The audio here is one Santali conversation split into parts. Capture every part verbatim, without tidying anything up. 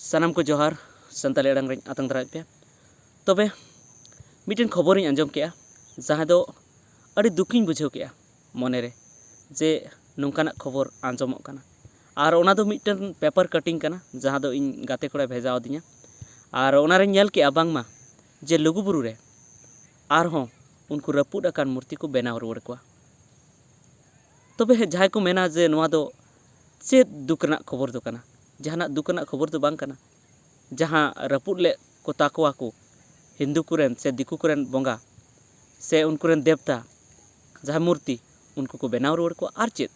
ᱥᱟᱱᱟᱢ ᱠᱚ ᱡᱚᱦᱟᱨ᱾ ᱥᱟᱱᱛᱟᱲᱤ ᱟᱲᱟᱝ ᱨᱮᱧ ᱟᱛᱟᱝ ᱫᱟᱨᱟᱢᱮᱫ ᱯᱮᱭᱟ᱾ ᱛᱚᱵᱮ ᱢᱤᱫᱴᱮᱱ ᱠᱷᱚᱵᱚᱨᱤᱧ ᱟᱸᱡᱚᱢ ᱠᱮᱜᱼᱟ, ᱡᱟᱦᱟᱸ ᱫᱚ ᱟᱹᱰᱤ ᱫᱩᱠᱤᱧ ᱵᱩᱡᱷᱟᱹᱣ ᱠᱮᱜᱼᱟ ᱢᱚᱱᱮᱨᱮ, ᱡᱮ ᱱᱚᱝᱠᱟᱱᱟᱜ ᱠᱷᱚᱵᱚᱨ ᱟᱸᱡᱚᱢᱚᱜ ᱠᱟᱱᱟ᱾ ᱟᱨ ᱚᱱᱟ ᱫᱚ ᱢᱤᱫᱴᱮᱱ ᱯᱮᱯᱟᱨ ᱠᱟᱴᱤᱝ ᱠᱟᱱᱟ, ᱡᱟᱦᱟᱸ ᱫᱚ ᱤᱧ ᱜᱟᱛᱮ ᱠᱚᱲᱟᱭ ᱵᱷᱮᱡᱟ ᱟᱹᱫᱤᱧᱟ᱾ ᱟᱨ ᱚᱱᱟᱨᱮᱧ ᱧᱮᱞ ᱠᱮᱜᱼᱟ ᱵᱟᱝᱢᱟ ᱡᱮ ᱞᱩᱜᱩᱵᱩᱨᱩ ᱨᱮ ᱟᱨᱦᱚᱸ ᱩᱱᱠᱩ ᱨᱟᱹᱯᱩᱫ ᱟᱠᱟᱱ ᱢᱩᱨᱛᱤ ᱠᱚ ᱵᱮᱱᱟᱣ ᱨᱩᱣᱟᱹᱲ ᱠᱚᱣᱟ᱾ ᱛᱚᱵᱮ ᱡᱟᱦᱟᱸᱭ ᱠᱚ ᱢᱮᱱᱟ ᱡᱮ ᱱᱚᱣᱟ ᱫᱚ ᱪᱮᱫ ᱫᱩᱠ ᱨᱮᱱᱟᱜ ᱠᱷᱚᱵᱚᱨ ᱫᱚ ᱠᱟᱱᱟ? ᱡᱟᱦᱟᱱᱟᱜ ᱫᱩᱠ ᱨᱮᱱᱟᱜ ᱠᱷᱚᱵᱚᱨ ᱫᱚ ᱵᱟᱝ ᱠᱟᱱᱟ᱾ ᱡᱟᱦᱟᱸ ᱨᱟᱹᱯᱩᱫ ᱞᱮᱫ ᱠᱚ ᱛᱟᱠᱚᱣᱟ ᱠᱚ ᱦᱤᱱᱫᱩ ᱠᱚᱨᱮᱱ ᱥᱮ ᱫᱤᱠᱩ ᱠᱚᱨᱮᱱ ᱵᱚᱸᱜᱟ ᱥᱮ ᱩᱱᱠᱩ ᱨᱮᱱ ᱫᱮᱵᱛᱟ, ᱡᱟᱦᱟᱸ ᱢᱩᱨᱛᱤ, ᱩᱱᱠᱩ ᱠᱚ ᱵᱮᱱᱟᱣ ᱨᱩᱣᱟᱹᱲ ᱠᱚᱣᱟ᱾ ᱟᱨ ᱪᱮᱫ?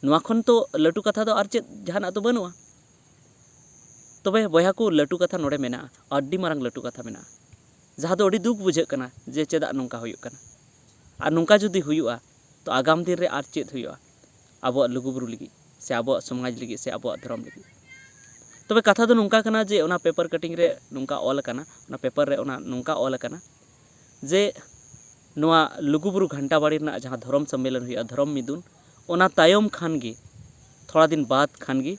ᱱᱚᱣᱟ ᱠᱷᱚᱱ ᱛᱚ ᱞᱟᱹᱴᱩ ᱠᱟᱛᱷᱟ ᱫᱚ ᱟᱨ ᱪᱮᱫ ᱡᱟᱦᱟᱱᱟᱜ ᱫᱚ ᱵᱟᱹᱱᱩᱜᱼᱟ᱾ ᱛᱚᱵᱮ ᱵᱚᱭᱦᱟ ᱠᱚ, ᱞᱟᱹᱴᱩ ᱠᱟᱛᱷᱟ ᱱᱚᱰᱮ ᱢᱮᱱᱟᱜᱼᱟ, ᱟᱹᱰᱤ ᱢᱟᱨᱟᱝ ᱞᱟᱹᱴᱩ ᱠᱟᱛᱷᱟ ᱢᱮᱱᱟᱜᱼᱟ, ᱡᱟᱦᱟᱸ ᱫᱚ ᱟᱹᱰᱤ ᱫᱩᱠ ᱵᱩᱡᱷᱟᱹᱜ ᱠᱟᱱᱟ ᱡᱮ ᱪᱮᱫᱟᱜ ᱱᱚᱝᱠᱟ ᱦᱩᱭᱩᱜ ᱠᱟᱱᱟ᱾ ᱟᱨ ᱱᱚᱝᱠᱟ ᱡᱩᱫᱤ ᱦᱩᱭᱩᱜᱼᱟ, ᱛᱚ ᱟᱜᱟᱢ ᱫᱤᱱ ᱨᱮ ᱟᱨ ᱪᱮᱫ ᱦᱩᱭᱩᱜᱼᱟ ᱟᱵᱚᱣᱟᱜ ᱞᱩᱜᱩᱵᱩᱨᱩ ᱞᱟᱹᱜᱤᱫ ᱥᱮ ᱟᱵᱚᱣᱟᱜ ᱥᱚᱢᱟᱡᱽ ᱞᱟᱹᱜᱤᱫ ᱥᱮ ᱟᱵᱚᱣᱟᱜ ᱫᱷᱚᱨᱚᱢ ᱞᱟᱹᱜᱤᱫ? ᱛᱚᱵᱮ ᱠᱟᱛᱷᱟ ᱫᱚ ᱱᱚᱝᱠᱟ ᱠᱟᱱᱟ ᱡᱮ ᱚᱱᱟ ᱯᱮᱯᱟᱨ ᱠᱟᱴᱤᱝ ᱨᱮ ᱱᱚᱝᱠᱟ ᱚᱞ ᱟᱠᱟᱱᱟ, ᱚᱱᱟ ᱯᱮᱯᱟᱨ ᱨᱮ ᱚᱱᱟ ᱱᱚᱝᱠᱟ ᱚᱞ ᱟᱠᱟᱱᱟ ᱡᱮ ᱱᱚᱣᱟ ᱞᱩᱜᱩᱵᱩᱨᱩ ᱜᱷᱟᱱᱴᱟ ᱵᱟᱲᱤ ᱨᱮᱱᱟᱜ ᱡᱟᱦᱟᱸ ᱫᱷᱚᱨᱚᱢ ᱥᱚᱢᱢᱮᱞᱚᱱ ᱦᱩᱭᱩᱜᱼᱟ, ᱫᱷᱚᱨᱚᱢ ᱢᱤᱫᱩᱱ, ᱚᱱᱟ ᱛᱟᱭᱚᱢ ᱠᱷᱟᱱ ᱜᱮ, ᱛᱷᱚᱲᱟ ᱫᱤᱱ ᱵᱟᱫ ᱠᱷᱟᱱ ᱜᱮ,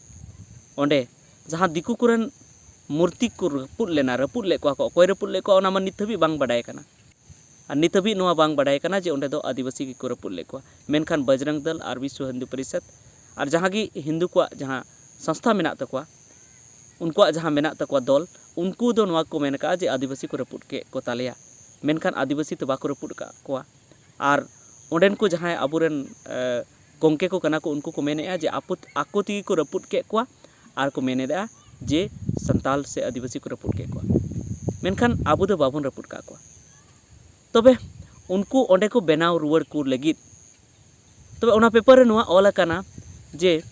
ᱚᱸᱰᱮ ᱡᱟᱦᱟᱸ ᱫᱤᱠᱩ ᱠᱚᱨᱮᱱ ᱢᱩᱨᱛᱤ ᱠᱚ ᱨᱟᱹᱯᱩᱫ ᱞᱮᱱᱟ, ᱨᱟᱹᱯᱩᱫ ᱞᱮᱫ ᱠᱚᱣᱟ ᱠᱚ, ᱚᱠᱚᱭ ᱨᱟᱹᱯᱩᱫ ᱞᱮᱫ ᱠᱚᱣᱟ ᱚᱱᱟ ᱢᱟ ᱱᱤᱛ ᱦᱟᱹᱵᱤᱡ ᱵᱟᱝ ᱵᱟᱰᱟᱭ ᱠᱟᱱᱟ᱾ ᱟᱨ ᱱᱤᱛ ᱦᱟᱹᱵᱤᱡ ᱱᱚᱣᱟ ᱵᱟᱝ ᱵᱟᱰᱟᱭ ᱠᱟᱱᱟ ᱡᱮ ᱚᱸᱰᱮ ᱫᱚ ᱟᱹᱫᱤᱵᱟᱹᱥᱤ ᱜᱮᱠᱚ ᱨᱟᱹᱯᱩᱫ ᱞᱮᱫ ᱠᱚᱣᱟ᱾ ᱢᱮᱱᱠᱷᱟᱱ ᱵᱚᱡᱽᱨᱚᱝ ᱫᱚᱞ ᱟᱨ ᱵᱤᱥᱣᱚ ᱦᱤᱱᱫᱩ ᱯᱚᱨᱤᱥᱚᱫᱽ ᱟᱨ ᱡᱟᱦᱟᱸ ᱜᱮ ᱦᱤᱱᱫᱩ ᱠᱚᱣᱟᱜ ᱡᱟᱦᱟᱸ ᱥᱚᱝᱥᱛᱷᱟ ᱢᱮᱱᱟᱜ ᱛᱟᱠᱚᱣᱟ, ᱩᱱᱠᱩᱣᱟᱜ ᱡᱟᱦᱟᱸ ᱢᱮᱱᱟᱜ ᱛᱟᱠᱚᱣᱟ ᱫᱚᱞ, ᱩᱱᱠᱩ ᱫᱚ ᱱᱚᱣᱟ ᱠᱚ ᱢᱮᱱ ᱠᱟᱜᱼᱟ ᱡᱮ ᱟᱹᱫᱤᱵᱟᱹᱥᱤ ᱠᱚ ᱨᱟᱹᱯᱩᱫ ᱠᱮᱫ ᱠᱚ ᱛᱟᱞᱮᱭᱟ, ᱢᱮᱱᱠᱷᱟᱱ ᱟᱹᱫᱤᱵᱟᱹᱥᱤ ᱫᱚ ᱵᱟᱠᱚ ᱨᱟᱹᱯᱩᱫ ᱟᱠᱟᱫ ᱠᱚᱣᱟ᱾ ᱟᱨ ᱚᱸᱰᱮᱱ ᱠᱚ ᱡᱟᱦᱟᱸᱭ ᱟᱵᱚᱨᱮᱱ, ᱮ, ᱜᱚᱢᱠᱮ ᱠᱚ ᱠᱟᱱᱟ ᱠᱚ, ᱩᱱᱠᱩ ᱠᱚ ᱢᱮᱱᱮᱫᱼᱟ ᱡᱮ ᱟᱯᱚ-, ᱟᱠᱚ ᱛᱮᱜᱮ ᱠᱚ ᱨᱟᱹᱯᱩᱫ ᱠᱮᱫ ᱠᱚᱣᱟ ᱟᱨ ᱠᱚ ᱢᱮᱱᱮᱫᱼᱟ ᱡᱮ ᱥᱟᱱᱛᱟᱞ ᱥᱮ ᱟᱹᱫᱤᱵᱟᱹᱥᱤ ᱠᱚ ᱨᱟᱹᱯᱩᱫ ᱠᱮᱫ ᱠᱚᱣᱟ, ᱢᱮᱱᱠᱷᱟᱱ ᱟᱵᱚ ᱫᱚ ᱵᱟᱵᱚᱱ ᱨᱟᱹᱯᱩᱫ ᱠᱟᱜ ᱠᱚᱣᱟ᱾ ᱛᱚᱵᱮ ᱩᱱᱠᱩ ᱚᱸᱰᱮ ᱠᱚ ᱵᱮᱱᱟᱣ ᱨᱩᱣᱟᱹᱲ ᱠᱚ ᱞᱟᱹᱜᱤᱫ, ᱛᱚᱵᱮ ᱚᱱᱟ ᱯᱮᱯᱟᱨ ᱨᱮ ᱱᱚᱣᱟ ᱚᱞ ᱟᱠᱟᱱᱟ ᱡᱮ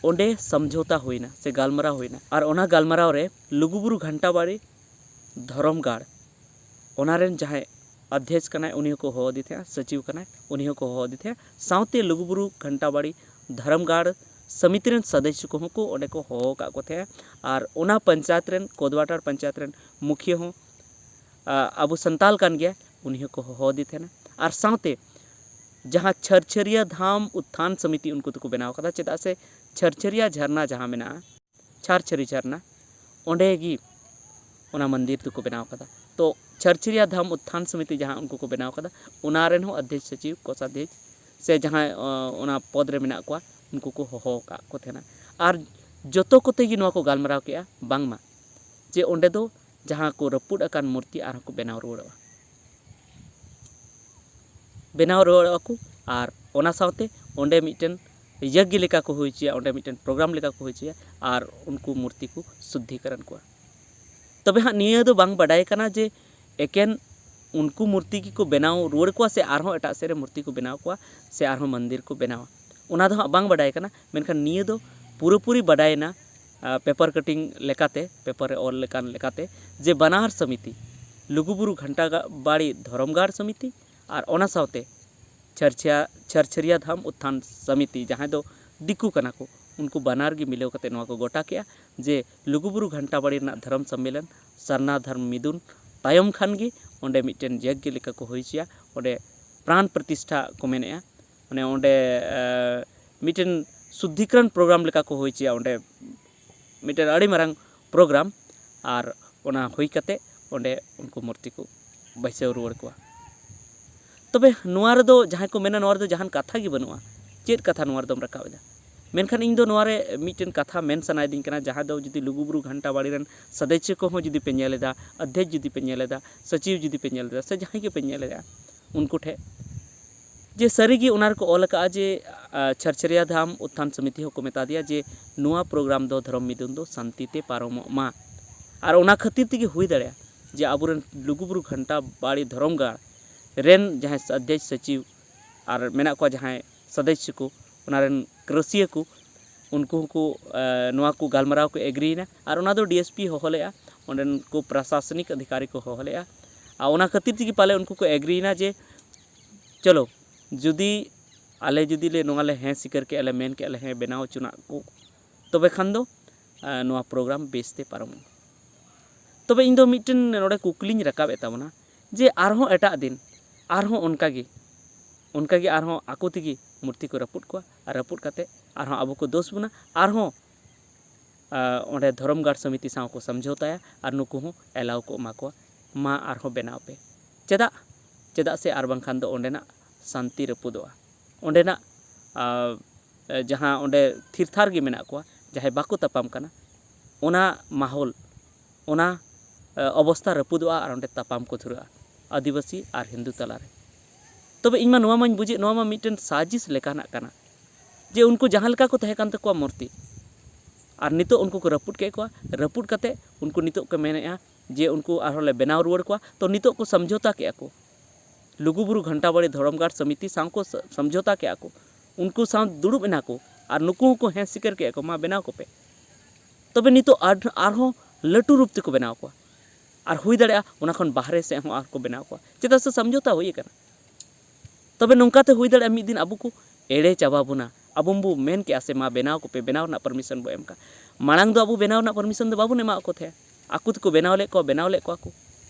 ᱚᱸᱰᱮ ᱥᱚᱢᱡᱷᱚᱛᱟ ᱦᱩᱭᱱᱟ ᱥᱮ ᱜᱟᱞᱢᱟᱨᱟᱣ ᱦᱩᱭᱱᱟ, ᱟᱨ ᱚᱱᱟ ᱜᱟᱞᱢᱟᱨᱟᱣ ᱨᱮ ᱞᱩᱜᱩᱵᱩᱨᱩ ᱜᱷᱟᱱᱴᱟ ᱵᱟᱲᱤ ᱫᱷᱚᱨᱚᱢ ᱜᱟᱲ, ᱚᱱᱟ ᱨᱮᱱ ᱡᱟᱦᱟᱸᱭ ᱚᱫᱷᱭᱚᱠᱥ ᱠᱟᱱᱟᱭ, ᱩᱱᱤ ᱦᱚᱸᱠᱚ ᱦᱚᱦᱚ ᱟᱫᱮ ᱛᱟᱦᱮᱸᱜᱼᱟ, ᱥᱚᱪᱤᱵᱽ ᱠᱟᱱᱟᱭ, ᱩᱱᱤ ᱦᱚᱸᱠᱚ ᱦᱚᱦᱚ ᱟᱫᱮ ᱛᱟᱦᱮᱸᱜᱼᱟ, ᱥᱟᱶᱛᱮ ᱞᱩᱜᱩᱵᱩᱨᱩ ᱜᱷᱟᱱᱴᱟ ᱵᱟᱲᱤ ᱫᱷᱚᱨᱚᱢ ᱜᱟᱲ ᱥᱚᱢᱤᱛᱤ ᱨᱮᱱ ᱥᱚᱫᱚᱥᱥᱚ ᱠᱚᱦᱚᱸ ᱠᱚ ᱚᱸᱰᱮ ᱠᱚ ᱦᱚᱦᱚ ᱟᱠᱟᱫ ᱠᱚ ᱛᱟᱦᱮᱸᱜᱼᱟ᱾ ᱟᱨ ᱚᱱᱟ ᱯᱚᱧᱪᱟᱭᱮᱛ ᱨᱮᱱ, ᱠᱳᱫᱣᱟᱴᱟᱨ ᱯᱚᱧᱪᱟᱭᱮᱛ ᱨᱮᱱ ᱢᱩᱠᱷᱤᱭᱟᱹ ᱦᱚᱸ, ᱟ, ᱟᱵᱚ ᱥᱟᱱᱛᱟᱞ ᱠᱟᱱ ᱜᱮᱭᱟ, ᱩᱱᱤ ᱦᱚᱸᱠᱚ ᱦᱚᱦᱚ ᱟᱫᱮ ᱛᱟᱦᱮᱱᱟ᱾ ᱟᱨ ᱥᱟᱶᱛᱮ ᱡᱟᱦᱟᱸ ᱪᱷᱟᱨᱪᱷᱟᱹᱨᱤᱭᱟ ᱫᱷᱟᱢ ᱩᱛᱛᱷᱟᱱ ᱥᱚᱢᱤᱛᱤ ᱩᱱᱠᱩ ᱫᱚᱠᱚ ᱵᱮᱱᱟᱣ ᱠᱟᱫᱟ, ᱪᱮᱫᱟᱜ ᱥᱮ ᱪᱷᱟᱨᱪᱷᱟᱹᱨᱤᱭᱟ ᱡᱷᱟᱨᱱᱟ ᱡᱟᱦᱟᱸ ᱢᱮᱱᱟᱜᱼᱟ, ᱪᱷᱟᱨᱪᱷᱟᱹᱨᱤ ᱡᱷᱟᱨᱱᱟ, ᱚᱸᱰᱮ ᱜᱮ ᱚᱱᱟ ᱢᱚᱱᱫᱤᱨ ᱫᱚᱠᱚ ᱵᱮᱱᱟᱣ ᱠᱟᱫᱟ᱾ ᱛᱚ ᱪᱷᱟᱨᱪᱷᱤᱨᱤᱭᱟ ᱫᱷᱟᱢ ᱩᱛᱛᱷᱟᱱ ᱥᱚᱢᱤᱛᱤ ᱡᱟᱦᱟᱸ ᱩᱱᱠᱩ ᱠᱚ ᱵᱮᱱᱟᱣ ᱠᱟᱫᱟ, ᱚᱱᱟ ᱨᱮᱱ ᱦᱚᱸ ᱚᱫᱽᱫᱷᱮᱠ ᱥᱚᱪᱤᱵᱽ, ᱠᱳᱥᱟᱫᱷᱭᱚᱠᱥ ᱥᱮ ᱡᱟᱦᱟᱸᱭ ᱚᱱᱟ ᱯᱚᱫᱽ ᱨᱮ ᱢᱮᱱᱟᱜ ᱠᱚᱣᱟ, ᱩᱱᱠᱩ ᱠᱚ ᱦᱚᱦᱚ ᱟᱠᱟᱫ ᱠᱚ ᱛᱟᱦᱮᱱᱟ᱾ ᱟᱨ ᱡᱚᱛᱚ ᱠᱚᱛᱮ ᱜᱮ ᱱᱚᱣᱟ ᱠᱚ ᱜᱟᱞᱢᱟᱨᱟᱣ ᱠᱮᱜᱼᱟ, ᱵᱟᱝᱢᱟ ᱡᱮ ᱚᱸᱰᱮ ᱫᱚ ᱡᱟᱦᱟᱸ ᱠᱚ ᱨᱟᱹᱯᱩᱫ ᱟᱠᱟᱱ ᱢᱩᱨᱛᱤ ᱟᱨᱦᱚᱸ ᱠᱚ ᱵᱮᱱᱟᱣ ᱨᱩᱣᱟᱹᱲᱚᱜᱼᱟ, ᱵᱮᱱᱟᱣ ᱨᱩᱣᱟᱹᱲᱚᱜᱼᱟ ᱠᱚ᱾ ᱟᱨ ᱚᱱᱟ ᱥᱟᱶᱛᱮ ᱚᱸᱰᱮ ᱢᱤᱫᱴᱮᱱ ᱭᱟᱜᱽᱜᱤ ᱞᱮᱠᱟ ᱠᱚ ᱦᱩᱭ ᱦᱚᱪᱚᱭᱟ, ᱚᱸᱰᱮ ᱢᱤᱫᱴᱮᱱ ᱯᱨᱳᱜᱨᱟᱢ ᱞᱮᱠᱟ ᱠᱚ ᱦᱩᱭ ᱦᱚᱪᱚᱭᱟ, ᱟᱨ ᱩᱱᱠᱩ ᱢᱩᱨᱛᱤ ᱠᱚ ᱥᱩᱫᱽᱫᱷᱤᱠᱚᱨᱚᱱ ᱠᱚᱣᱟ᱾ ᱛᱚᱵᱮ ᱦᱟᱸᱜ ᱱᱤᱭᱟᱹ ᱫᱚ ᱵᱟᱝ ᱵᱟᱰᱟᱭ ᱠᱟᱱᱟ ᱡᱮ ᱮᱠᱮᱱ ᱩᱱᱠᱩ ᱢᱩᱨᱛᱤ ᱜᱮᱠᱚ ᱵᱮᱱᱟᱣ ᱨᱩᱣᱟᱹᱲ ᱠᱚᱣᱟ ᱥᱮ ᱟᱨᱦᱚᱸ ᱮᱴᱟᱜ ᱥᱮᱫ ᱨᱮ ᱢᱩᱨᱛᱤ ᱠᱚ ᱵᱮᱱᱟᱣ ᱠᱚᱣᱟ ᱥᱮ ᱟᱨᱦᱚᱸ ᱢᱚᱱᱫᱤᱨ ᱠᱚ ᱵᱮᱱᱟᱣᱟ, ᱚᱱᱟ ᱫᱚ ᱦᱟᱸᱜ ᱵᱟᱝ ᱵᱟᱰᱟᱭ ᱠᱟᱱᱟ᱾ ᱢᱮᱱᱠᱷᱟᱱ ᱱᱤᱭᱟᱹ ᱫᱚ ᱯᱩᱨᱟᱹᱯᱩᱨᱤ ᱵᱟᱰᱟᱭᱮᱱᱟ ᱯᱮᱯᱟᱨ ᱠᱟᱴᱤᱝ ᱞᱮᱠᱟᱛᱮ, ᱯᱮᱯᱟᱨ ᱨᱮ ᱚᱞ ᱞᱮᱠᱟᱱ ᱞᱮᱠᱟᱛᱮ, ᱡᱮ ᱵᱟᱱᱟᱨ ᱥᱚᱢᱤᱛᱤ, ᱞᱩᱜᱩᱵᱩᱨᱩ ᱜᱷᱟᱱᱴᱟ ᱵᱟᱲᱤ ᱫᱷᱚᱨᱚᱢ ᱜᱟᱲ ᱥᱚᱢᱤᱛᱤ ᱟᱨ ᱚᱱᱟ ᱥᱟᱶᱛᱮ ᱪᱷᱟᱨᱪᱷᱤᱭᱟ ᱪᱷᱟᱨᱪᱷᱟᱹᱨᱤᱭᱟ ᱫᱷᱟᱢ ᱩᱛᱛᱷᱟᱱ ᱥᱚᱢᱤᱛᱤ, ᱡᱟᱦᱟᱸᱭ ᱫᱚ ᱫᱤᱠᱩ ᱠᱟᱱᱟ ᱠᱚ, ᱩᱱᱠᱩ ᱵᱟᱱᱟᱨ ᱜᱮ ᱢᱤᱞᱟᱹᱣ ᱠᱟᱛᱮ ᱱᱚᱣᱟ ᱠᱚ ᱜᱚᱴᱟ ᱠᱮᱜᱼᱟ ᱡᱮ ᱞᱩᱜᱩᱵᱩᱨᱩ ᱜᱷᱟᱱᱴᱟ ᱵᱟᱲᱤ ᱨᱮᱱᱟᱜ ᱫᱷᱚᱨᱚᱢ ᱥᱚᱢᱢᱮᱞᱚᱱ ᱥᱟᱨᱱᱟ ᱫᱷᱚᱨᱢ ᱢᱤᱫᱩᱱ ᱛᱟᱭᱚᱢ ᱠᱷᱟᱱ ᱜᱮ ᱚᱸᱰᱮ ᱢᱤᱫᱴᱮᱱ ᱭᱟᱜᱽᱜᱤ ᱞᱮᱠᱟ ᱠᱚ ᱦᱩᱭ ᱦᱚᱪᱚᱭᱟ, ᱚᱸᱰᱮ ᱯᱨᱟᱱ ᱯᱨᱚᱛᱤᱥᱴᱷᱟ ᱠᱚ ᱢᱮᱱᱮᱜᱼᱟ᱾ ᱢᱟᱱᱮ ᱚᱸᱰᱮ ᱢᱤᱫᱴᱮᱱ ᱥᱩᱫᱽᱫᱷᱤᱠᱨᱚᱱ ᱯᱨᱳᱜᱨᱟᱢ ᱞᱮᱠᱟ ᱠᱚ ᱦᱩᱭ ᱦᱚᱪᱚᱭᱟ, ᱚᱸᱰᱮ ᱢᱤᱫᱴᱮᱱ ᱟᱹᱰᱤ ᱢᱟᱨᱟᱝ ᱯᱨᱳᱜᱨᱟᱢ᱾ ᱟᱨ ᱚᱱᱟ ᱦᱩᱭ ᱠᱟᱛᱮ ᱚᱸᱰᱮ ᱩᱱᱠᱩ ᱢᱩᱨᱛᱤ ᱠᱚ ᱵᱟᱹᱭᱥᱟᱹᱣ ᱨᱩᱣᱟᱹᱲ ᱠᱚᱣᱟ᱾ ᱛᱚᱵᱮ ᱱᱚᱣᱟ ᱨᱮᱫᱚ ᱡᱟᱦᱟᱸᱭ ᱠᱚ ᱢᱮᱱᱟ ᱱᱚᱣᱟ ᱨᱮᱫᱚ ᱡᱟᱦᱟᱱ ᱠᱟᱛᱷᱟ ᱜᱮ ᱵᱟᱹᱱᱩᱜᱼᱟ, ᱪᱮᱫ ᱠᱟᱛᱷᱟ ᱱᱚᱣᱟ ᱨᱮᱫᱚᱢ ᱨᱟᱠᱟᱵ ᱮᱫᱟ? ᱢᱮᱱᱠᱷᱟᱱ ᱤᱧ ᱫᱚ ᱱᱚᱣᱟ ᱨᱮ ᱢᱤᱫᱴᱮᱱ ᱠᱟᱛᱷᱟ ᱢᱮᱱ ᱥᱟᱱᱟᱭᱮᱫᱤᱧ ᱠᱟᱱᱟ, ᱡᱟᱦᱟᱸ ᱫᱚ ᱡᱩᱫᱤ ᱞᱩᱜᱩᱵᱩᱨᱩ ᱜᱷᱟᱱᱴᱟ ᱵᱟᱲᱤ ᱨᱮᱱ ᱥᱚᱫᱚᱥᱥᱚ ᱠᱚᱦᱚᱸ ᱡᱩᱫᱤ ᱯᱮ ᱧᱮᱞ ᱮᱫᱟ, ᱚᱫᱽᱫᱷᱮᱠ ᱡᱩᱫᱤ ᱯᱮ ᱧᱮᱞ ᱮᱫᱟ, ᱥᱚᱪᱤᱵᱽ ᱡᱩᱫᱤ ᱯᱮ ᱧᱮᱞ ᱮᱫᱟ, ᱥᱮ ᱡᱟᱦᱟᱸᱭ ᱜᱮᱯᱮ ᱧᱮᱞ ᱮᱫᱟ, ᱩᱱᱠᱩ ᱴᱷᱮᱱ ᱡᱮ ᱥᱟᱹᱨᱤᱜᱮ ᱚᱱᱟ ᱨᱮᱠᱚ ᱚᱞ ᱟᱠᱟᱫᱼᱟ ᱡᱮ ᱪᱷᱟᱨᱪᱷᱟᱹᱨᱤᱭᱟ ᱫᱷᱟᱢ ᱩᱛᱛᱷᱟᱱ ᱥᱚᱢᱤᱛᱤ ᱦᱚᱸᱠᱚ ᱢᱮᱛᱟ ᱫᱮᱭᱟ ᱡᱮ ᱱᱚᱣᱟ ᱯᱨᱳᱜᱨᱟᱢ ᱫᱚ ᱫᱷᱚᱨᱚᱢ ᱢᱤᱫᱩᱱ ᱫᱚ ᱥᱟᱱᱛᱤ ᱛᱮ ᱯᱟᱨᱚᱢᱚᱜ ᱢᱟ᱾ ᱟᱨ ᱚᱱᱟ ᱠᱷᱟᱹᱛᱤᱨ ᱛᱮᱜᱮ ᱦᱩᱭ ᱫᱟᱲᱮᱭᱟᱜᱼᱟ ᱡᱮ ᱟᱵᱚᱨᱮᱱ ᱞᱩᱜᱩᱵᱩᱨᱩ ᱜᱷᱟᱱᱴᱟ ᱵᱟᱲᱤ ᱫᱷᱚᱨᱚᱢ ᱜᱟᱲ ᱨᱮᱱ ᱡᱟᱦᱟᱸᱭ ᱚᱫᱽᱫᱷᱮᱠ ᱥᱚᱪᱤᱵᱽ ᱟᱨ ᱢᱮᱱᱟᱜ ᱠᱚᱣᱟ ᱡᱟᱦᱟᱸᱭ ᱥᱚᱫᱚᱥᱥᱚ ᱠᱚ, ᱚᱱᱟ ᱨᱮᱱ ᱠᱨᱟᱹᱥᱤᱭᱟᱹ ᱠᱚ, ᱩᱱᱠᱩ ᱦᱚᱸᱠᱚ ᱱᱚᱣᱟ ᱠᱚ ᱜᱟᱞᱢᱟᱨᱟᱣ ᱠᱚ ᱮᱜᱽᱨᱤᱭᱮᱱᱟ᱾ ᱟᱨ ᱚᱱᱟ ᱫᱚ ᱰᱤ ᱮᱥ ᱯᱤ ᱦᱚᱦᱚ ᱞᱮᱫᱼᱟ, ᱚᱸᱰᱮᱱ ᱠᱚ ᱯᱨᱚᱥᱟᱥᱚᱱᱤᱠ ᱚᱫᱷᱤᱠᱟᱨᱤ ᱠᱚ ᱦᱚᱦᱚ ᱞᱮᱫᱼᱟ᱾ ᱟᱨ ᱚᱱᱟ ᱠᱷᱟᱹᱛᱤᱨ ᱛᱮᱜᱮ ᱯᱟᱞᱮ ᱩᱱᱠᱩ ᱠᱚ ᱮᱜᱽᱨᱤᱭᱮᱱᱟ ᱡᱮ ᱪᱚᱞᱚ, ᱡᱩᱫᱤ ᱟᱞᱮ ᱡᱩᱫᱤ ᱞᱮ ᱱᱚᱣᱟ ᱞᱮ ᱦᱮᱸ ᱥᱤᱠᱟᱹᱨ ᱠᱮᱜᱼᱟ ᱞᱮ, ᱢᱮᱱ ᱠᱮᱜᱼᱟ ᱞᱮ ᱦᱮᱸ ᱵᱮᱱᱟᱣ ᱦᱚᱪᱚᱱᱟᱜ ᱠᱚ, ᱛᱚᱵᱮ ᱠᱷᱟᱱ ᱫᱚ ᱱᱚᱣᱟ ᱯᱨᱳᱜᱨᱟᱢ ᱵᱮᱥᱛᱮ ᱯᱟᱨᱚᱢᱚᱜᱼᱟ᱾ ᱛᱚᱵᱮ ᱤᱧ ᱫᱚ ᱢᱤᱫᱴᱮᱱ ᱱᱚᱰᱮ ᱠᱩᱠᱞᱤᱧ ᱨᱟᱠᱟᱵ ᱮᱫ ᱛᱟᱵᱚᱱᱟ ᱡᱮ ᱟᱨᱦᱚᱸ ᱮᱴᱟᱜ ᱫᱤᱱ ᱟᱨᱦᱚᱸ ᱚᱱᱠᱟᱜᱮ, ᱚᱱᱠᱟᱜᱮ ᱟᱨᱦᱚᱸ ᱟᱠᱚ ᱛᱮᱜᱮ ᱢᱩᱨᱛᱤ ᱠᱚ ᱨᱟᱹᱯᱩᱫ ᱠᱚᱣᱟ, ᱟᱨ ᱨᱟᱹᱯᱩᱫ ᱠᱟᱛᱮ ᱟᱨᱦᱚᱸ ᱟᱵᱚ ᱠᱚ ᱫᱳᱥ ᱵᱚᱱᱟ, ᱟᱨᱦᱚᱸ ᱚᱸᱰᱮ ᱫᱷᱚᱨᱚᱢ ᱜᱟᱲ ᱥᱚᱢᱤᱛᱤ ᱥᱟᱶ ᱠᱚ ᱥᱚᱢᱡᱷᱚᱛᱟᱭᱟ ᱟᱨ ᱱᱩᱠᱩ ᱦᱚᱸ ᱮᱞᱟᱣ ᱠᱚ ᱮᱢᱟ ᱠᱚᱣᱟ, ᱢᱟ ᱟᱨᱦᱚᱸ ᱵᱮᱱᱟᱣ ᱯᱮ᱾ ᱪᱮᱫᱟᱜ? ᱪᱮᱫᱟᱜ ᱥᱮ ᱟᱨ ᱵᱟᱝᱠᱷᱟᱱ ᱫᱚ ᱚᱸᱰᱮᱱᱟᱜ ᱥᱟᱱᱛᱤ ᱨᱟᱹᱯᱩᱫᱚᱜᱼᱟ, ᱚᱸᱰᱮᱱᱟᱜ ᱡᱟᱦᱟᱸ ᱚᱸᱰᱮ ᱛᱷᱤᱨ ᱛᱷᱟᱨ ᱜᱮ ᱢᱮᱱᱟᱜ ᱠᱚᱣᱟ, ᱡᱟᱦᱟᱸᱭ ᱵᱟᱠᱚ ᱛᱟᱯᱟᱢ ᱠᱟᱱᱟ, ᱚᱱᱟ ᱢᱟᱦᱚᱞ, ᱚᱱᱟ ᱚᱵᱚᱥᱛᱷᱟ ᱨᱟᱹᱯᱩᱫᱚᱜᱼᱟ ᱟᱨ ᱚᱸᱰᱮ ᱛᱟᱯᱟᱢ ᱠᱚ ᱫᱷᱩᱨᱟᱹᱜᱼᱟ ᱟᱹᱫᱤᱵᱟᱹᱥᱤ ᱟᱨ ᱦᱤᱱᱫᱩ ᱛᱟᱞᱟᱨᱮ᱾ ᱛᱚᱵᱮ ᱤᱧ ᱢᱟ ᱱᱚᱣᱟ ᱢᱟᱧ ᱵᱩᱡᱮᱫ, ᱱᱚᱣᱟ ᱢᱟ ᱢᱤᱫᱴᱮᱱ ᱥᱟᱡᱤᱥ ᱞᱮᱠᱟᱱᱟᱜ ᱠᱟᱱᱟ, ᱡᱮ ᱩᱱᱠᱩ ᱡᱟᱦᱟᱸ ᱞᱮᱠᱟ ᱠᱚ ᱛᱟᱦᱮᱸ ᱠᱟᱱ ᱛᱟᱠᱚᱣᱟ ᱢᱩᱨᱛᱤ, ᱟᱨ ᱱᱤᱛᱚᱜ ᱩᱱᱠᱩ ᱠᱚ ᱨᱟᱹᱯᱩᱫ ᱠᱮᱫ ᱠᱚᱣᱟ, ᱨᱟᱹᱯᱩᱫ ᱠᱟᱛᱮ ᱩᱱᱠᱩ ᱱᱤᱛᱚᱜ ᱠᱚ ᱢᱮᱱᱮᱫᱼᱟ ᱡᱮ ᱩᱱᱠᱩ ᱟᱨᱦᱚᱸ ᱞᱮ ᱵᱮᱱᱟᱣ ᱨᱩᱣᱟᱹᱲ ᱠᱚᱣᱟ᱾ ᱛᱚ ᱱᱤᱛᱚᱜ ᱠᱚ ᱥᱚᱢᱡᱷᱚᱛᱟ ᱠᱮᱫᱼᱟ ᱠᱚ, ᱞᱩᱜᱩᱵᱩᱨᱩ ᱜᱷᱟᱱᱴᱟᱵᱟᱲᱤ ᱫᱷᱚᱨᱚᱢ ᱜᱟᱲ ᱥᱚᱢᱤᱛᱤ ᱥᱟᱶ ᱠᱚ ᱥ-, ᱥᱚᱢᱡᱷᱚᱛᱟ ᱠᱮᱫᱼᱟ ᱠᱚ, ᱩᱱᱠᱩ ᱥᱟᱶ ᱫᱩᱲᱩᱵ ᱮᱱᱟ ᱠᱚ ᱟᱨ ᱱᱩᱠᱩ ᱦᱚᱸᱠᱚ ᱦᱮᱸ ᱥᱤᱠᱟᱹᱨ ᱠᱮᱫᱼᱟ ᱠᱚ, ᱢᱟ ᱵᱮᱱᱟᱣ ᱠᱚᱯᱮ᱾ ᱛᱚᱵᱮ ᱱᱤᱛᱚᱜ ᱟᱨ-, ᱟᱨᱦᱚᱸ ᱞᱟᱹᱴᱩ ᱨᱩᱯ ᱛᱮᱠᱚ ᱵᱮᱱᱟᱣ ᱠᱚᱣᱟ, ᱟᱨ ᱦᱩᱭ ᱫᱟᱲᱮᱭᱟᱜᱼᱟ ᱚᱱᱟ ᱠᱷᱚᱱ ᱵᱟᱦᱨᱮ ᱥᱮᱫ ᱦᱚᱸ ᱟᱨᱦᱚᱸ ᱠᱚ ᱵᱮᱱᱟᱣ ᱠᱚᱣᱟ, ᱪᱮᱫᱟᱜ ᱥᱮ ᱥᱚᱢᱡᱷᱚᱛᱟ ᱦᱩᱭ ᱟᱠᱟᱱᱟ᱾ ᱛᱚᱵᱮ ᱱᱚᱝᱠᱟᱛᱮ ᱦᱩᱭ ᱫᱟᱲᱮᱭᱟᱜᱼᱟ ᱢᱤᱫ ᱫᱤᱱ ᱟᱵᱚ ᱠᱚ ᱮᱲᱮ ᱪᱟᱵᱟ ᱵᱚᱱᱟ᱾ ᱟᱵᱚ ᱵᱚ ᱢᱮᱱ ᱠᱮᱜᱼᱟ ᱥᱮ ᱢᱟ ᱵᱮᱱᱟᱣ ᱠᱚᱯᱮ, ᱵᱮᱱᱟᱣ ᱨᱮᱱᱟᱜ ᱯᱟᱨᱢᱤᱥᱚᱱ ᱵᱚ ᱮᱢ ᱠᱟᱜ᱾ ᱢᱟᱲᱟᱝ ᱫᱚ ᱟᱵᱚ ᱵᱮᱱᱟᱣ ᱨᱮᱱᱟᱜ ᱯᱟᱨᱢᱤᱥᱚᱱ ᱫᱚ ᱵᱟᱵᱚᱱ ᱮᱢᱟᱣᱟᱫ ᱠᱚ ᱛᱟᱦᱮᱸᱫ, ᱟᱠᱚ ᱛᱮᱠᱚ ᱵᱮᱱᱟᱣ ᱞᱮᱫ ᱠᱚᱣᱟ, ᱵᱮᱱᱟᱣ ᱞᱮᱫ ᱠᱚᱣᱟ ᱠᱚ᱾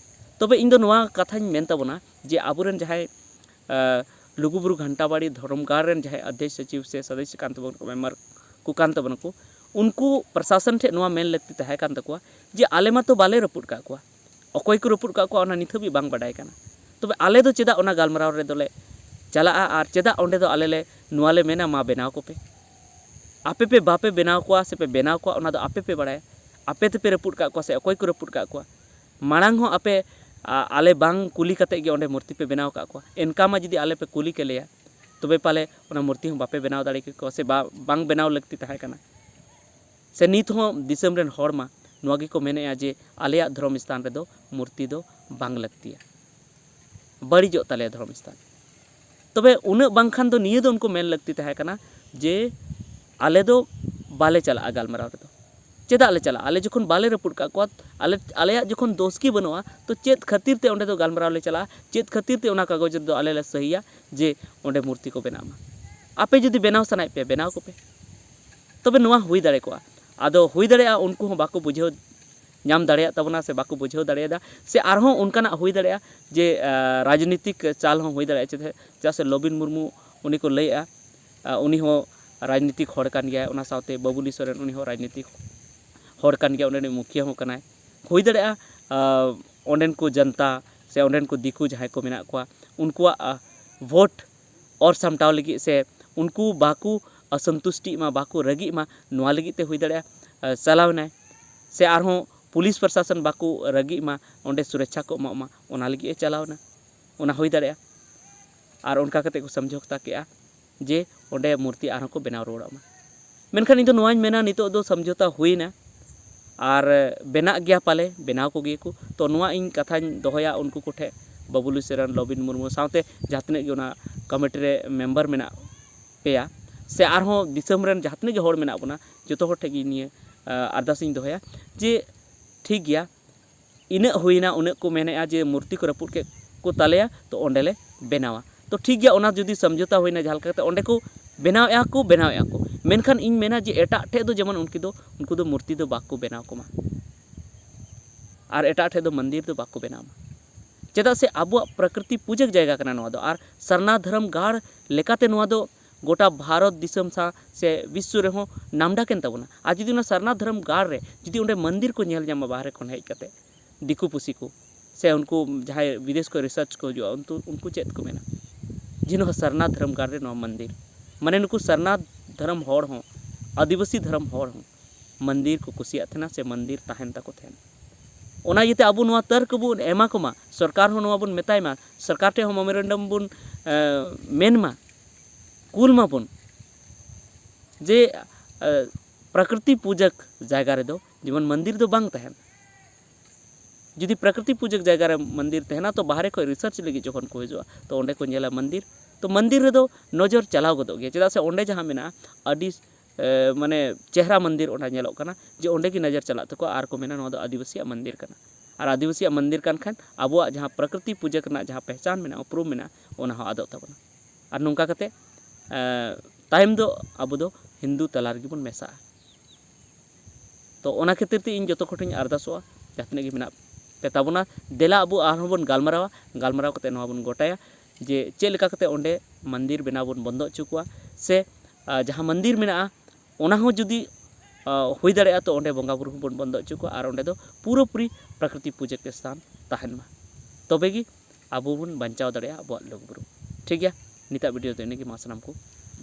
ᱛᱚᱵᱮ ᱤᱧ ᱫᱚ ᱱᱚᱣᱟ ᱠᱟᱛᱷᱟᱧ ᱢᱮᱱ ᱛᱟᱵᱚᱱᱟ ᱡᱮ ᱟᱵᱚᱨᱮᱱ ᱡᱟᱦᱟᱸᱭ, ᱟᱸ, ᱞᱩᱜᱩᱵᱩᱨᱩ ᱜᱷᱟᱱᱴᱟᱵᱟᱲᱤ ᱫᱷᱚᱨᱚᱢ ᱜᱟᱲ ᱨᱮᱱ ᱡᱟᱦᱟᱸᱭ ᱚᱫᱽᱫᱷᱚᱠᱥᱚ ᱥᱚᱪᱤᱵᱽ ᱥᱮ ᱥᱚᱫᱚᱥᱥᱚ ᱠᱟᱱ ᱛᱟᱵᱚᱱ ᱠᱚ, ᱢᱮᱢᱵᱟᱨ ᱠᱚ ᱠᱟᱱ ᱛᱟᱵᱚᱱᱟ ᱠᱚ, ᱩᱱᱠᱩ ᱯᱨᱚᱥᱟᱥᱚᱱ ᱴᱷᱮᱱ ᱱᱚᱣᱟ ᱢᱮᱱ ᱞᱟᱹᱠᱛᱤ ᱛᱟᱦᱮᱸ ᱠᱟᱱ ᱛᱟᱠᱚᱣᱟ ᱡᱮ ᱟᱞᱮ ᱢᱟᱛᱚ ᱵᱟᱞᱮ ᱨᱟᱹᱯᱩᱫ ᱠᱟᱜ ᱠᱚᱣᱟ, ᱚᱠᱚᱭ ᱠᱚ ᱨᱟᱹᱯᱩᱫ ᱠᱟᱜ ᱠᱚᱣᱟ ᱚᱱᱟ ᱱᱤᱛ ᱦᱟᱹᱵᱤᱡ ᱵᱟᱝ ᱵᱟᱰᱟᱭ ᱠᱟᱱᱟ᱾ ᱛᱚᱵᱮ ᱟᱞᱮ ᱫᱚ ᱪᱮᱫᱟᱜ ᱚᱱᱟ ᱜᱟᱞᱢᱟᱨᱟᱣ ᱨᱮᱫᱚ ᱞᱮ ᱪᱟᱞᱟᱜᱼᱟ ᱟᱨ ᱪᱮᱫᱟᱜ ᱚᱸᱰᱮ ᱫᱚ ᱟᱞᱮ ᱞᱮ ᱱᱚᱣᱟ ᱞᱮ ᱢᱮᱱᱟ ᱢᱟ ᱵᱮᱱᱟᱣ ᱠᱚᱯᱮ? ᱟᱯᱮ ᱯᱮ ᱵᱟᱯᱮ ᱵᱮᱱᱟᱣ ᱠᱚᱣᱟ ᱥᱮ ᱯᱮ ᱵᱮᱱᱟᱣ ᱠᱚᱣᱟ ᱚᱱᱟ ᱫᱚ ᱟᱯᱮ ᱯᱮ ᱵᱟᱲᱟᱭᱟ᱾ ᱟᱯᱮ ᱛᱮᱯᱮ ᱨᱟᱹᱯᱩᱫ ᱠᱟᱜ ᱠᱚᱣᱟ ᱥᱮ ᱚᱠᱚᱭ ᱠᱚ ᱨᱟᱹᱯᱩᱫ ᱠᱟᱜ ᱠᱚᱣᱟ? ᱢᱟᱲᱟᱝ ᱦᱚᱸ ᱟᱯᱮ, ᱟ-, ᱟᱞᱮ ᱵᱟᱝ ᱠᱩᱞᱤ ᱠᱟᱛᱮᱫ ᱜᱮ ᱚᱸᱰᱮ ᱢᱩᱨᱛᱤ ᱯᱮ ᱵᱮᱱᱟᱣ ᱠᱟᱜ ᱠᱚᱣᱟ᱾ ᱮᱱᱠᱟ ᱢᱟ ᱡᱩᱫᱤ ᱟᱞᱮ ᱯᱮ ᱠᱩᱞᱤ ᱠᱮᱞᱮᱭᱟ, ᱛᱚᱵᱮ ᱯᱟᱞᱮ ᱚᱱᱟ ᱢᱩᱨᱛᱤ ᱦᱚᱸ ᱵᱟᱯᱮ ᱵᱮᱱᱟᱣ ᱫᱟᱲᱮ ᱠᱮᱠᱚᱣᱟ ᱥᱮ ᱵᱟ-, ᱵᱟᱝ ᱵᱮᱱᱟᱣ ᱞᱟᱹᱠᱛᱤ ᱛᱟᱦᱮᱸ ᱠᱟᱱᱟ᱾ ᱥᱮ ᱱᱤᱛ ᱦᱚᱸ ᱫᱤᱥᱚᱢ ᱨᱮᱱ ᱦᱚᱲ ᱢᱟ ᱱᱚᱣᱟ ᱜᱮᱠᱚ ᱢᱮᱱᱮᱫᱼᱟ ᱡᱮ ᱟᱞᱮᱭᱟᱜ ᱫᱷᱚᱨᱚᱢ ᱥᱛᱷᱟᱱ ᱨᱮᱫᱚ ᱢᱩᱨᱛᱤ ᱫᱚ ᱵᱟᱝ ᱞᱟᱹᱠᱛᱤᱭᱟ, ᱵᱟᱹᱲᱤᱡᱚᱜ ᱛᱟᱞᱮᱭᱟ ᱫᱷᱚᱨᱚᱢ ᱥᱛᱷᱟᱱ᱾ ᱛᱚᱵᱮ ᱩᱱᱟᱹᱜ ᱵᱟᱝᱠᱷᱟᱱ ᱫᱚ ᱱᱤᱭᱟᱹ ᱫᱚ ᱩᱱᱠᱩ ᱢᱮᱱ ᱞᱟᱹᱠᱛᱤ ᱛᱟᱦᱮᱸ ᱠᱟᱱᱟ ᱡᱮ ᱟᱞᱮ ᱫᱚ ᱵᱟᱞᱮ ᱪᱟᱞᱟᱜᱼᱟ ᱜᱟᱞᱢᱟᱨᱟᱣ ᱨᱮᱫᱚ᱾ ᱪᱮᱫᱟᱜ ᱞᱮ ᱪᱟᱞᱟᱜᱼᱟ? ᱟᱞᱮ ᱡᱚᱠᱷᱚᱱ ᱵᱟᱞᱮ ᱨᱟᱹᱯᱩᱫ ᱠᱟᱜ ᱠᱚᱣᱟ, ᱟᱞᱮ, ᱟᱞᱮᱭᱟᱜ ᱡᱚᱠᱷᱚᱱ ᱫᱳᱥ ᱜᱮ ᱵᱟᱹᱱᱩᱜᱼᱟ, ᱛᱚ ᱪᱮᱫ ᱠᱷᱟᱹᱛᱤᱨ ᱛᱮ ᱚᱸᱰᱮ ᱫᱚ ᱜᱟᱞᱢᱟᱨᱟᱣ ᱞᱮ ᱪᱟᱞᱟᱜᱼᱟ? ᱪᱮᱫ ᱠᱷᱟᱹᱛᱤᱨ ᱛᱮ ᱚᱱᱟ ᱠᱟᱜᱚᱡᱽ ᱨᱮᱫᱚ ᱟᱞᱮ ᱞᱮ ᱥᱟᱹᱦᱤᱭᱟ ᱡᱮ ᱚᱸᱰᱮ ᱢᱩᱨᱛᱤ ᱠᱚ ᱵᱮᱱᱟᱜ ᱢᱟ? ᱟᱯᱮ ᱡᱩᱫᱤ ᱵᱮᱱᱟᱣ ᱥᱟᱱᱟᱭᱮᱫ ᱯᱮᱭᱟ, ᱵᱮᱱᱟᱣ ᱠᱚᱯᱮ᱾ ᱛᱚᱵᱮ ᱱᱚᱣᱟ ᱦᱩᱭ ᱫᱟᱲᱮ ᱠᱚᱜᱼᱟ᱾ ᱟᱫᱚ ᱦᱩᱭ ᱫᱟᱲᱮᱭᱟᱜᱼᱟ ᱩᱱᱠᱩ ᱦᱚᱸ ᱵᱟᱠᱚ ᱵᱩᱡᱷᱟᱹᱣ ᱧᱟᱢ ᱫᱟᱲᱮᱭᱟᱜ ᱛᱟᱵᱚᱱᱟ ᱥᱮ ᱵᱟᱠᱚ ᱵᱩᱡᱷᱟᱹᱣ ᱫᱟᱲᱮᱭᱟᱫᱟ, ᱥᱮ ᱟᱨᱦᱚᱸ ᱚᱱᱠᱟᱱᱟᱜ ᱦᱩᱭ ᱫᱟᱲᱮᱭᱟᱜᱼᱟ ᱡᱮ, ᱟ, ᱨᱟᱡᱽᱱᱤᱛᱤᱠ ᱪᱟᱞ ᱦᱚᱸ ᱦᱩᱭ ᱫᱟᱲᱮᱭᱟᱜᱼᱟ᱾ ᱪᱮᱫᱟᱜ, ᱪᱮᱫᱟᱜ ᱥᱮ ᱞᱚᱵᱤᱱ ᱢᱩᱨᱢᱩ ᱩᱱᱤ ᱠᱚ ᱞᱟᱹᱭᱮᱜᱼᱟ, ᱟ, ᱩᱱᱤ ᱦᱚᱸ ᱨᱟᱡᱽᱱᱤᱛᱤᱠ ᱦᱚᱲ ᱠᱟᱱ ᱜᱮᱭᱟᱭ, ᱚᱱᱟ ᱥᱟᱶᱛᱮ ᱵᱟᱹᱵᱩᱞᱤ ᱥᱚᱨᱮᱱ ᱩᱱᱤ ᱦᱚᱸ ᱨᱟᱡᱽᱱᱤᱛᱤᱠ ᱦᱚᱲ ᱠᱟᱱ ᱜᱮᱭᱟ, ᱚᱸᱰᱮᱱᱤᱡ ᱢᱩᱠᱷᱤᱭᱟᱹ ᱦᱚᱸ ᱠᱟᱱᱟᱭ᱾ ᱦᱩᱭ ᱫᱟᱲᱮᱭᱟᱜᱼᱟ, ᱟᱸ, ᱚᱸᱰᱮᱱ ᱠᱚ ᱡᱚᱱᱛᱟ ᱥᱮ ᱚᱸᱰᱮᱱ ᱠᱚ ᱫᱤᱠᱩ ᱡᱟᱦᱟᱸᱭ ᱠᱚ ᱢᱮᱱᱟᱜ ᱠᱚᱣᱟ, ᱩᱱᱠᱩᱣᱟᱜ, ᱟᱸ, ᱵᱷᱳᱴ ᱚᱨ ᱥᱟᱢᱴᱟᱣ ᱞᱟᱹᱜᱤᱫ ᱥᱮ ᱩᱱᱠᱩ ᱵᱟᱠᱚ ᱚᱥᱚᱱᱛᱩᱥᱴᱤᱜ ᱢᱟ, ᱵᱟᱠᱚ ᱨᱟᱹᱜᱤᱜ ᱢᱟ, ᱱᱚᱣᱟ ᱞᱟᱹᱜᱤᱫ ᱛᱮ ᱦᱩᱭ ᱫᱟᱲᱮᱭᱟᱜᱼᱟ, ᱟᱸ, ᱪᱟᱞᱟᱣ ᱮᱱᱟᱭ᱾ ᱥᱮ ᱟᱨᱦᱚᱸ ᱯᱩᱞᱤᱥ ᱯᱨᱚᱥᱟᱥᱚᱱ ᱵᱟᱠᱚ ᱨᱟᱹᱜᱤᱜ ᱢᱟ, ᱚᱸᱰᱮ ᱥᱩᱨᱚᱠᱪᱷᱟ ᱠᱚ ᱮᱢᱚᱜ ᱢᱟ, ᱚᱱᱟ ᱞᱟᱹᱜᱤᱫ ᱮ ᱪᱟᱞᱟᱣ ᱮᱱᱟ, ᱚᱱᱟ ᱦᱩᱭ ᱫᱟᱲᱮᱭᱟᱜᱼᱟ᱾ ᱟᱨ ᱚᱱᱠᱟ ᱠᱟᱛᱮ ᱠᱚ ᱥᱚᱢᱡᱷᱚᱛᱟ ᱠᱮᱜᱼᱟ ᱡᱮ ᱚᱸᱰᱮ ᱢᱩᱨᱛᱤ ᱟᱨᱦᱚᱸ ᱠᱚ ᱵᱮᱱᱟᱣ ᱨᱩᱣᱟᱹᱲᱚᱜ ᱢᱟ᱾ ᱢᱮᱱᱠᱷᱟᱱ ᱤᱧ ᱫᱚ ᱱᱚᱣᱟᱧ ᱢᱮᱱᱟ, ᱱᱤᱛᱚᱜ ᱫᱚ ᱥᱚᱢᱡᱷᱚᱛᱟ ᱦᱩᱭᱱᱟ ᱟᱨ ᱵᱮᱱᱟᱜ ᱜᱮᱭᱟ ᱯᱟᱞᱮ, ᱵᱮᱱᱟᱣ ᱠᱚᱜᱮᱭᱟ ᱠᱚ᱾ ᱛᱚ ᱱᱚᱣᱟ ᱤᱧ ᱠᱟᱛᱷᱟᱧ ᱫᱚᱦᱚᱭᱟ ᱩᱱᱠᱩ ᱠᱚᱴᱷᱮᱱ, ᱵᱟᱹᱵᱩᱞᱩ ᱥᱚᱨᱮᱱ, ᱞᱚᱵᱤᱱ ᱢᱩᱨᱢᱩ ᱥᱟᱶᱛᱮ ᱡᱟᱦᱟᱸ ᱛᱤᱱᱟᱹᱜ ᱜᱮ ᱚᱱᱟ ᱠᱚᱢᱤᱴᱤ ᱨᱮ ᱢᱮᱢᱵᱟᱨ ᱢᱮᱱᱟᱜ ᱯᱮᱭᱟ, ᱥᱮ ᱟᱨᱦᱚᱸ ᱫᱤᱥᱚᱢ ᱨᱮᱱ ᱡᱟᱦᱟᱸ ᱛᱤᱱᱟᱹᱜ ᱜᱮ ᱦᱚᱲ ᱢᱮᱱᱟᱜ ᱵᱚᱱᱟ, ᱡᱚᱛᱚ ᱦᱚᱲ ᱴᱷᱮᱱ ᱜᱮ ᱱᱤᱭᱟᱹ, ᱟᱸ, ᱟᱨᱫᱟᱥ ᱤᱧ ᱫᱚᱦᱚᱭᱟ ᱡᱮ ᱴᱷᱤᱠ ᱜᱮᱭᱟ, ᱤᱱᱟᱹᱜ ᱦᱩᱭᱱᱟ, ᱩᱱᱟᱹᱜ ᱠᱚ ᱢᱮᱱᱮᱜᱼᱟ ᱡᱮ ᱢᱩᱨᱛᱤ ᱠᱚ ᱨᱟᱹᱯᱩᱫ ᱠᱮᱫ ᱠᱚ ᱛᱟᱞᱮᱭᱟ, ᱛᱚ ᱚᱸᱰᱮ ᱞᱮ ᱵᱮᱱᱟᱣᱟ᱾ ᱛᱚ ᱴᱷᱤᱠ ᱜᱮᱭᱟ, ᱚᱱᱟ ᱡᱩᱫᱤ ᱥᱚᱢᱡᱷᱚᱛᱟ ᱦᱩᱭᱱᱟ ᱡᱟᱦᱟᱸ ᱞᱮᱠᱟ ᱠᱟᱛᱮ, ᱚᱸᱰᱮ ᱠᱚ ᱵᱮᱱᱟᱣᱮᱫᱼᱟ ᱠᱚ, ᱵᱮᱱᱟᱣᱮᱫᱼᱟ ᱠᱚ, ᱢᱮᱱᱠᱷᱟᱱ ᱤᱧ ᱢᱮᱱᱟ ᱡᱮ ᱮᱴᱟᱜ ᱴᱷᱮᱡ ᱫᱚ ᱡᱮᱢᱚᱱ ᱩᱱᱠᱩ ᱫᱚ, ᱩᱱᱠᱩ ᱫᱚ ᱢᱩᱨᱛᱤ ᱫᱚ ᱵᱟᱠᱚ ᱵᱮᱱᱟᱣ ᱠᱚᱢᱟ ᱟᱨ ᱮᱴᱟᱜ ᱴᱷᱮᱡ ᱫᱚ ᱢᱚᱱᱫᱤᱨ ᱫᱚ ᱵᱟᱠᱚ ᱵᱮᱱᱟᱣ ᱢᱟ᱾ ᱪᱮᱫᱟᱜ ᱥᱮ ᱟᱵᱚᱣᱟᱜ ᱯᱨᱟᱠᱨᱤᱛᱤ ᱯᱩᱡᱟᱹ ᱡᱟᱭᱜᱟ ᱠᱟᱱᱟ ᱱᱚᱣᱟ ᱫᱚ, ᱟᱨ ᱥᱟᱨᱱᱟ ᱫᱷᱚᱨᱚᱢ ᱜᱟᱲ ᱞᱮᱠᱟᱛᱮ ᱱᱚᱣᱟ ᱫᱚ ᱜᱚᱴᱟ ᱵᱷᱟᱨᱚᱛ ᱫᱤᱥᱚᱢ ᱥᱟᱶ ᱥᱮ ᱵᱤᱥᱥᱚ ᱨᱮᱦᱚᱸ ᱱᱟᱢᱰᱟᱠ ᱮᱱ ᱛᱟᱵᱚᱱᱟ᱾ ᱟᱨ ᱡᱩᱫᱤ ᱚᱱᱟ ᱥᱟᱨᱱᱟ ᱫᱷᱚᱨᱚᱢ ᱜᱟᱲ ᱨᱮ ᱡᱩᱫᱤ ᱚᱸᱰᱮ ᱢᱚᱱᱫᱤᱨ ᱠᱚ ᱧᱮᱞ ᱧᱟᱢᱟ ᱵᱟᱦᱨᱮ ᱠᱷᱚᱱ ᱦᱮᱡ ᱠᱟᱛᱮ, ᱫᱤᱠᱩ ᱯᱩᱥᱤ ᱠᱚ ᱥᱮ ᱩᱱᱠᱩ ᱡᱟᱦᱟᱸᱭ ᱵᱤᱫᱮᱥ ᱠᱷᱚᱱ ᱨᱤᱥᱟᱨᱪ ᱠᱚ ᱦᱤᱡᱩᱜᱼᱟ, ᱩᱱᱠᱩ, ᱩᱱᱠᱩ ᱪᱮᱫ ᱠᱚ ᱢᱮᱱᱟ ᱡᱮ ᱱᱚᱣᱟ ᱥᱟᱨᱱᱟ ᱫᱷᱚᱨᱚᱢ ᱜᱟᱲ ᱨᱮ ᱱᱚᱣᱟ ᱢᱚᱱᱫᱤᱨ, ᱢᱟᱱᱮ ᱱᱩᱠᱩ ᱥᱟᱨᱱᱟ ᱫᱷᱚᱨᱚᱢ ᱦᱚᱲ ᱦᱚᱸ, ᱟᱹᱫᱤᱵᱟᱹᱥᱤ ᱫᱷᱚᱨᱚᱢ ᱦᱚᱲ ᱦᱚᱸ ᱢᱚᱱᱫᱤᱨ ᱠᱚ ᱠᱩᱥᱤᱭᱟᱜ ᱛᱟᱦᱮᱱᱟ ᱥᱮ ᱢᱚᱱᱫᱤᱨ ᱛᱟᱦᱮᱱ ᱛᱟᱠᱚ ᱛᱟᱦᱮᱱ᱾ ᱚᱱᱟ ᱤᱭᱟᱹᱛᱮ ᱟᱵᱚ ᱱᱚᱣᱟ ᱛᱟᱨᱠ ᱵᱚᱱ ᱮᱢᱟ ᱠᱚᱢᱟ, ᱥᱚᱨᱠᱟᱨ ᱦᱚᱸ ᱱᱚᱣᱟ ᱵᱚᱱ ᱢᱮᱛᱟᱭ ᱢᱟ, ᱥᱚᱨᱠᱟᱨ ᱴᱷᱮᱱ ᱦᱚᱸ ᱢᱮᱢᱳᱨᱮᱱᱰᱟᱢ ᱵᱚᱱ, ᱮ, ᱢᱮᱱ ᱢᱟ, ᱠᱩᱞ ᱢᱟᱵᱚᱱ ᱡᱮ, ᱮ, ᱯᱨᱟᱠᱨᱤᱛᱤ ᱯᱩᱡᱟᱹᱠ ᱡᱟᱭᱜᱟ ᱨᱮᱫᱚ ᱡᱮᱢᱚᱱ ᱢᱚᱱᱫᱤᱨ ᱫᱚ ᱵᱟᱝ ᱛᱟᱦᱮᱱ᱾ ᱡᱩᱫᱤ ᱯᱨᱟᱠᱨᱤᱛᱤ ᱯᱩᱡᱟᱹᱠ ᱡᱟᱭᱜᱟ ᱨᱮ ᱢᱚᱱᱫᱤᱨ ᱛᱟᱦᱮᱱᱟ, ᱛᱚ ᱵᱟᱦᱨᱮ ᱠᱷᱚᱱ ᱨᱤᱥᱟᱨᱪ ᱞᱟᱹᱜᱤᱫ ᱡᱚᱠᱷᱚᱱ ᱠᱚ ᱦᱤᱡᱩᱜᱼᱟ, ᱛᱚ ᱚᱸᱰᱮ ᱠᱚ ᱧᱮᱞᱟ ᱢᱚᱱᱫᱤᱨ, ᱛᱚ ᱢᱚᱱᱫᱤᱨ ᱨᱮᱫᱚ ᱱᱚᱡᱚᱨ ᱪᱟᱞᱟᱣ ᱜᱚᱫᱚᱜ ᱜᱮᱭᱟ᱾ ᱪᱮᱫᱟᱜ ᱥᱮ ᱚᱸᱰᱮ ᱡᱟᱦᱟᱸ ᱢᱮᱱᱟᱜᱼᱟ, ᱟᱹᱰᱤ, ᱮ, ᱢᱟᱱᱮ ᱪᱮᱦᱨᱟ ᱢᱚᱱᱫᱤᱨ ᱚᱸᱰᱮ ᱧᱮᱞᱚᱜ ᱠᱟᱱᱟ, ᱡᱮ ᱚᱸᱰᱮ ᱜᱮ ᱱᱚᱡᱚᱨ ᱪᱟᱞᱟᱜ ᱛᱟᱠᱚᱣᱟ ᱟᱨ ᱠᱚ ᱢᱮᱱᱟ, "ᱱᱚᱣᱟ ᱫᱚ ᱟᱹᱫᱤᱵᱟᱹᱥᱤᱭᱟᱜ ᱢᱚᱱᱫᱤᱨ ᱠᱟᱱᱟ᱾" ᱟᱨ ᱟᱹᱫᱤᱵᱟᱹᱥᱤᱭᱟᱜ ᱢᱚᱱᱫᱤᱨ ᱠᱟᱱ ᱠᱷᱟᱱ ᱟᱵᱚᱣᱟᱜ ᱡᱟᱦᱟᱸ ᱯᱨᱟᱠᱨᱤᱛᱤ ᱯᱩᱡᱟᱹ ᱨᱮᱱᱟᱜ ᱡᱟᱦᱟᱸ ᱯᱮᱦᱪᱟᱱ ᱢᱮᱱᱟᱜᱼᱟ, ᱩᱯᱨᱩᱢ ᱢᱮᱱᱟᱜᱼᱟ, ᱚᱱᱟ ᱦᱚᱸ ᱟᱫᱚᱜ ᱛᱟᱵᱚᱱᱟ᱾ ᱟᱨ ᱱᱚᱝᱠᱟ ᱠᱟᱛᱮ, ᱮ, ᱛᱟᱭᱚᱢ ᱫᱚ ᱟᱵᱚ ᱫᱚ ᱦᱤᱱᱫᱩ ᱛᱟᱞᱟ ᱨᱮᱜᱮ ᱵᱚᱱ ᱢᱮᱥᱟᱜᱼᱟ᱾ ᱛᱚ ᱚᱱᱟ ᱠᱷᱟᱹᱛᱤᱨ ᱛᱮ ᱤᱧ ᱡᱚᱛᱚ ᱠᱚ ᱴᱷᱮᱱ ᱤᱧ ᱟᱨᱫᱟᱥᱚᱜᱼᱟ, ᱡᱟᱦᱟᱸ ᱛᱤᱱᱟᱹᱜ ᱜᱮ ᱢᱮᱱᱟᱜ ᱯᱮ ᱛᱟᱵᱚᱱᱟ, ᱫᱮᱞᱟ ᱟᱵᱚ ᱟᱨᱦᱚᱸ ᱵᱚᱱ ᱜᱟᱞᱢᱟᱨᱟᱣᱟ, ᱜᱟᱞᱢᱟᱨᱟᱣ ᱠᱟᱛᱮ ᱱᱚᱣᱟ ᱵᱚᱱ ᱜᱚᱴᱟᱭᱟ ᱡᱮ ᱪᱮᱫ ᱞᱮᱠᱟ ᱠᱟᱛᱮ ᱚᱸᱰᱮ ᱢᱚᱱᱫᱤᱨ ᱵᱮᱱᱟᱣ ᱵᱚᱱ ᱵᱚᱱᱫᱚ ᱦᱚᱪᱚ ᱠᱚᱣᱟ, ᱥᱮ, ᱟ, ᱡᱟᱦᱟᱸ ᱢᱚᱱᱫᱤᱨ ᱢᱮᱱᱟᱜᱼᱟ ᱚᱱᱟ ᱦᱚᱸ ᱡᱩᱫᱤ ᱦᱩᱭ ᱫᱟᱲᱮᱭᱟᱜᱼᱟ, ᱛᱚ ᱚᱸᱰᱮ ᱵᱚᱸᱜᱟ ᱵᱩᱨᱩ ᱦᱚᱸᱵᱚᱱ ᱵᱚᱱᱫᱚ ᱦᱚᱪᱚ ᱠᱚᱣᱟ ᱟᱨ ᱚᱸᱰᱮ ᱫᱚ ᱯᱩᱨᱟᱹᱯᱩᱨᱤ ᱯᱨᱟᱠᱨᱤᱛᱤᱠ ᱯᱩᱡᱟᱹ ᱠᱮ ᱥᱛᱷᱟᱱ ᱛᱟᱦᱮᱱ ᱢᱟ᱾ ᱛᱚᱵᱮ ᱜᱮ ᱟᱵᱚ ᱵᱚᱱ ᱵᱟᱧᱪᱟᱣ ᱫᱟᱲᱮᱭᱟᱜᱼᱟ ᱟᱵᱚᱣᱟᱜ ᱞᱩᱜᱩᱵᱩᱨᱩ᱾ ᱴᱷᱤᱠ ᱜᱮᱭᱟ, ᱱᱤᱛᱟᱜ ᱵᱷᱤᱰᱤᱭᱳ ᱫᱚ ᱤᱱᱟᱹᱜᱮ᱾ ᱢᱟ ᱥᱟᱱᱟᱢ ᱠᱚ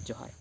ᱡᱚᱦᱟᱨ᱾